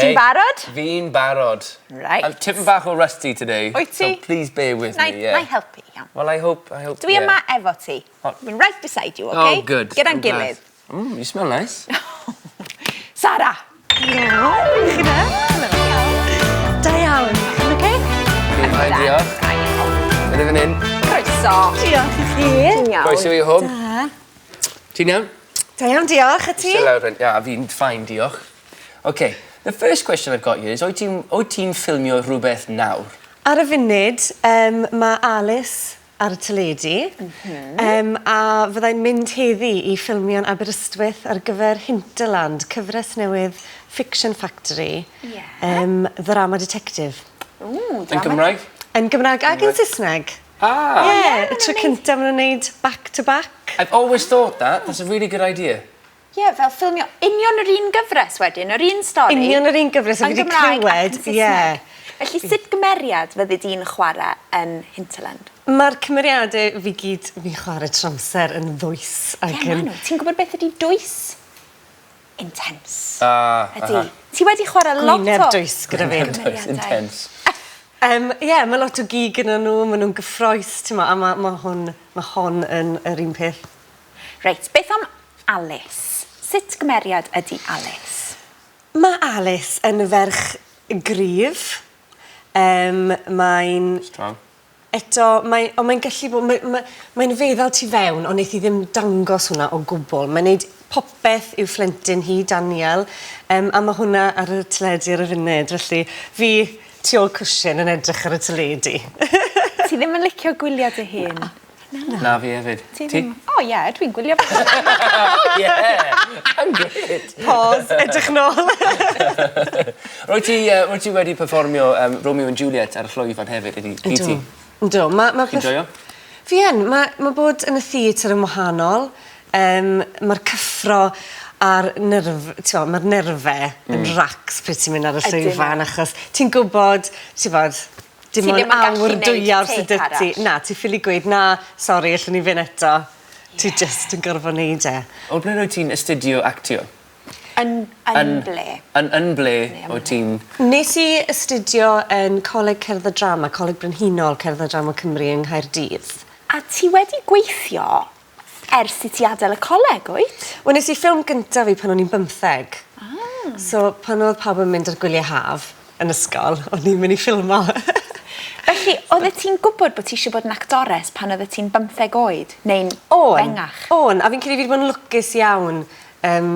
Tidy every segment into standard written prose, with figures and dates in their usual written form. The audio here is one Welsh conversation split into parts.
Ti'n barod? Fi'n barod. Right. I'm tipyn bach o rusty today. Wyt ti? So please bear with Na, me, yeah. Na i helpu, iawn. Well, I hope, I hope, Dwi yeah. yma efo ti. Oh. Dwi'n right beside you, okay? Oh, good. Gyda'n I'm glad. gilydd. Mm, you smell nice. Sara! Helo. Chi da? Da iawn. Chi'n oce? Fi'n fine, diolch. Da iawn. Ydy fan hyn. Croeso. Diolch i chi. Ti'n iawn? Croeso i hwb. Da. Ti'n iawn? Da iawn, diolch. A ti? Still lawr fan... Yeah, fi'n fine, diolch. Okay, the first question I've got here is, wyt ti'n wyt ti'n ffilmio rhywbeth nawr? Ar y funud, um, mae Alice ar y teledu. Mm -hmm. um, a fyddai'n mynd heddi i ffilmio yn Aberystwyth ar gyfer Hinterland, cyfres newydd Fiction Factory. Yeah. Um, ddrama detective. Ooh, Yn Gymraeg? Yn Gymraeg ac yn Saesneg. Ah! Ie, yeah, y tro cynta maen nhw'n neud back to back. I've always thought that. That's a really good idea. Ie, yeah, fel ffilmio union yr un gyfres wedyn, yr un stori. Union yr un gyfres, a fi wedi clywed. Ie. Yeah. Felly sut gymeriad fyddi di'n chwarae yn Hinterland? Mae'r cymeriadau fi gyd, fi'n chwarae trwy amser yn ddwys. Ac Ie, yeah, maen nhw. Ti'n gwybod beth ydi dwys? Intense. Ah, Ydi. Aha. Ti wedi chwarae lot o... Gwyneb dwys gyda fi. Gwyneb dwys, intense. Ie, yeah, mae lot o gig gyda nhw, maen nhw'n gyffroes, ti'n ma, a mae ma hwn, ma hon yn yr un peth. Reit, beth am Alice? Sut gymeriad ydi Alice? Mae Alice yn ferch gryf. Um, mae'n... Strong. Eto, mae, ond mae'n gallu bod... Mae, mae, mae'n feddal tu fewn, ond wneith hi ddim dangos hwnna o gwbl. Mae'n neud popeth i'w phlentyn hi, Daniel, um, a mae hwnna ar y teledu ar y funud, felly fi tu ôl cwshin yn edrych ar y teledu. Ti ddim yn licio gwylio dy hun? Na. Na, fi hefyd. Ti? Ddim? O ie, dwi'n gwylio fe. Ie! I'm great! Pause, edrych nôl. Rwyt ti, uh, rwyt ti wedi perfformio um, Romeo and Juliet ar y llwyfan hefyd, ydy, i ti? Yndw. Ma, ma Chi'n joio? Fi yn. Mae ma bod yn y theatr yn wahanol. Um, Mae'r cyffro a'r nerf, ti'n mae'r nerfe mm. yn racs pryd ti'n mynd ar y llwyfan, achos ti'n gwybod, ti'n bod, dim ond awr, dwy awr sydd 'da ti. Na, ti ffili gweud na, sori, allwn ni fynd eto. Ti jyst yn gorfod neud e. O ble rwyt ti'n astudio actio? Yn, yn, ble? Yn, yn ble wyt ti'n... Nes i astudio yn Coleg Cerdd a Drama, Coleg Brenhinol Cerdd a Drama Cymru yng Nghaerdydd. A ti wedi gweithio ers i ti adael y coleg, wyt? Wel, nes i ffilm gyntaf fi pan o'n i'n bymtheg. Ah. So, pan oedd pawb yn mynd ar gwyliau haf yn ysgol, o'n i'n mynd i ffilmo. Felly, oeddet ti'n gwybod bod ti eisiau bod yn actores pan oeddet ti'n bymtheg oed, neu'n fengach? O'n, a fi'n credu fi wedi bod yn lwcus iawn. Um,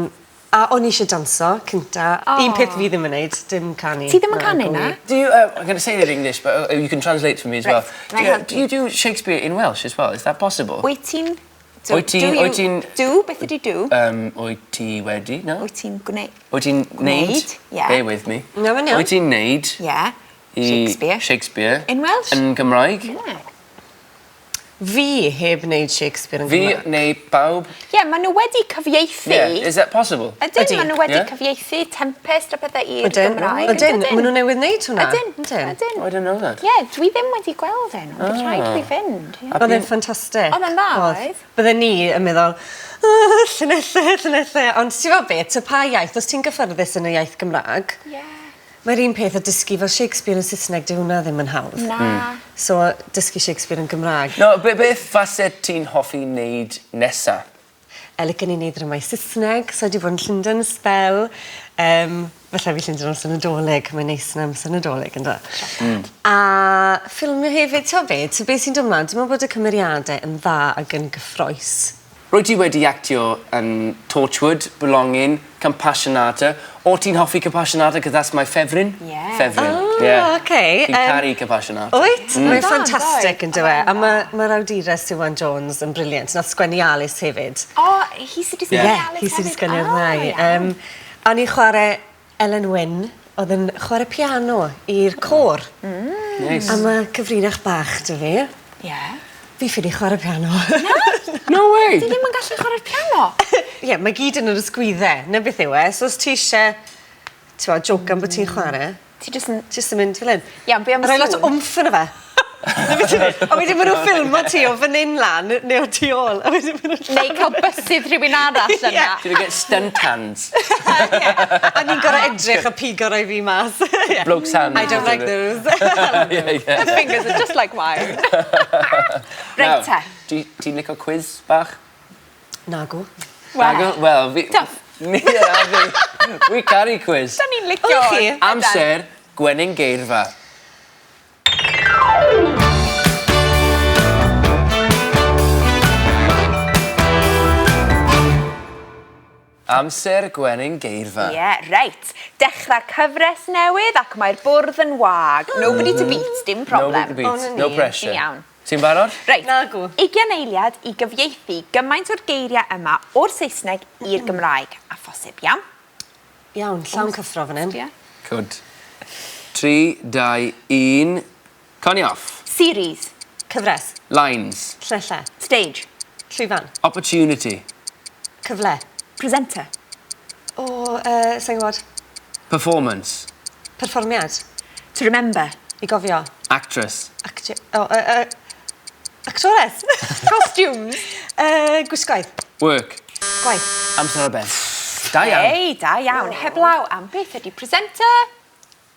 a o'n i eisiau danso, cynta. Oh. Un peth fi ddim yn neud, dim canu. Ti ddim yn canu, na? Do you, I'm going to say it in English, but you can translate for me as right. well. Do you, do you do Shakespeare in Welsh as well? Is that possible? Wyt ti'n... Wyt ti... Wyt ti'n... Do, beth ydi do? Um, wyt ti wedi, no? Wyt ti'n gwneud... Wyt ti'n neud? Yeah. Bear with me. No, mae'n iawn. Wyt ti'n neud... Yeah. Shakespeare. Shakespeare. In Welsh? Yn Gymraeg. Yeah. Fi heb wneud Shakespeare yn Fi Gymraeg. neu bawb. Ie, yeah, maen nhw wedi cyfieithu. Yeah, is that possible? Ydyn, Ydi. maen nhw wedi Yeah? cyfieithu Tempest a pethau i'r Ydyn, Gymraeg. ydyn, maen nhw newydd wneud hwnna. Ydyn, Ydyn. ydyn. Oh, I didn't know that. Ie, yeah, dwi ddim wedi gweld e, ond ah. rhaid fi fynd. Yeah. Oedd e'n ffantastig. Oedd e'n dda, oedd? Bydden ni yn meddwl, "Oh, llinellau, llinellau. Ond ti'n gwybod beth, ta pa iaith, os ti'n gyffyrddus yn y iaith Gymraeg, yeah. Mae'r un peth â dysgu fel Shakespeare yn Saesneg, dyw hwnna ddim yn hawdd. Na. Hmm. So, dysgu Shakespeare yn Gymraeg. No, be- beth faset ti'n hoffi wneud nesa? Yy licen i neud dramâu Saesneg, so 'di bod yn Llundain ers sbel. Yym falle fi Llundain amser Nadolig, mae'n neis 'na amser Nadolig yndo? Hmm. A ffilmio hefyd, t'o' be' t'o' be' sy'n dod mlan, dwi me'wl bod y cymeriade yn dda ag yn gyffrous. Rwyt ti wedi actio yn Torchwood, Belonging, Compassionata. O' ti'n hoffi Compassionata 'cause that's my ffefryn. Ie. Ffefryn. O Ie. oce. Fi'n caru Compassionata. Wyt? Mae'n ffantastig yndyw e? A ma' ma' ma'r awdures Siwan Jones yn brilliant. Nath sgwennu Alice hefyd. O, hi sy 'di sgwennu Alice hefyd? Ie, hi sy 'di sgwennu'r ddau. Yym a o'n i'n chware Elen Wyn o'dd yn chware piano i'r côr. Mm. Neis. A ma' cyfrinach bach 'da fi. Ie. Fi ffili chware piano. Na? No way! Ti ddim yn gallu chwarae'r piano? Ie, mae gyd yn yr ysgwydde, 'na beth yw e. So os ti isie, t'mod, jocan bod ti'n chware... Ti jyst yn... Jyst yn mynd fel 'yn. Iawn, be am y Rhoi lot o sŵn? wmff yno fe. Na beth ti'n neud. A wedyn ma' nw'n ffilmo ti o fan 'yn lan neu o tu ôl a wedyn ma' nw'n... Neu ca'l bysydd rhywun arall yna. Ie. Gonna get stunt hands. Ie. A ni'n gor'o' edrych a pigo rai fi mas. Ie. Bloke's hands. I don't like those. Yeah, yeah. Her fingers are just like mine. Reit te. Ti ti'n licio quiz bach? Nagw. Nagw? Wel, fi... Tough. Ni a fi. We caru quiz. Da ni'n licio. Ydych chi? Amser gwenyn geirfa. Amser gwenyn geirfa. Ie, yeah, reit. Dechrau cyfres newydd ac mae'r bwrdd yn wag. Nobody to beat, dim problem. Nobody to beat, O, 'na no ni. pressure. Ti'n iawn. Ti'n barod? Reit. Nagw. 20 eiliad i gyfieithu gymaint o'r geiriau yma o'r Saesneg i'r Gymraeg a phosib, iawn? Iawn, llawn cyffro fan 'yn. Ie. Good. 3, 2, 1. Connie off. Series. Cyfres. Lines. Llinellau. Stage. Llwyfan. Opportunity. Cyfle. Presenter. O, uh, sa'n gwybod. Performance. Perfformiad. To remember. I gofio. Actress. Actio... O, uh, uh, actores. Costumes. Gwisgoedd. Work. Gwaith. Amser ar ben. Da iawn. Ei, da iawn. Heblaw am beth ydy presenter?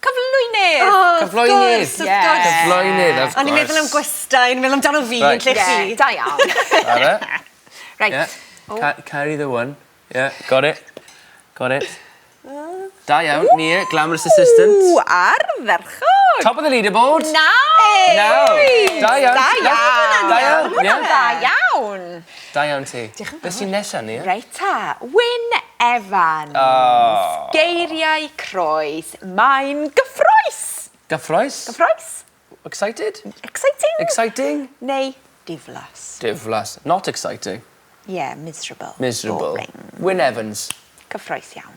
Cyflwynydd. Oh, Cyflwynydd. Wrth gwrs, wrth Yeah. gwrs. Cyflwynydd, of course. O'n i'n meddwl am gwestai, o'n i'n meddwl amdano fi yn Right. lle Yeah, chi. da iawn. Ara. Reit. Yeah. Ca carry the one. Yeah, got it. Got it. Da iawn, Nia, glamorous assistant. Ww, ardderchog. Top of the leaderboard. Naw. Naw. Da iawn. Da iawn. Da iawn. Ma' hwnna'n dda iawn. Da iawn ti. Beth sy'n nesa, Nia? Reit ta, Wyn Evans. Oh. Geiriau croes. Mae'n gyffroes. Gyffroes? Gyffroes? Excited? Exciting? Exciting? Neu diflas. Diflas. Not exciting. Yeah, miserable. Miserable. Boring. Wyn Evans. Cyffroes iawn.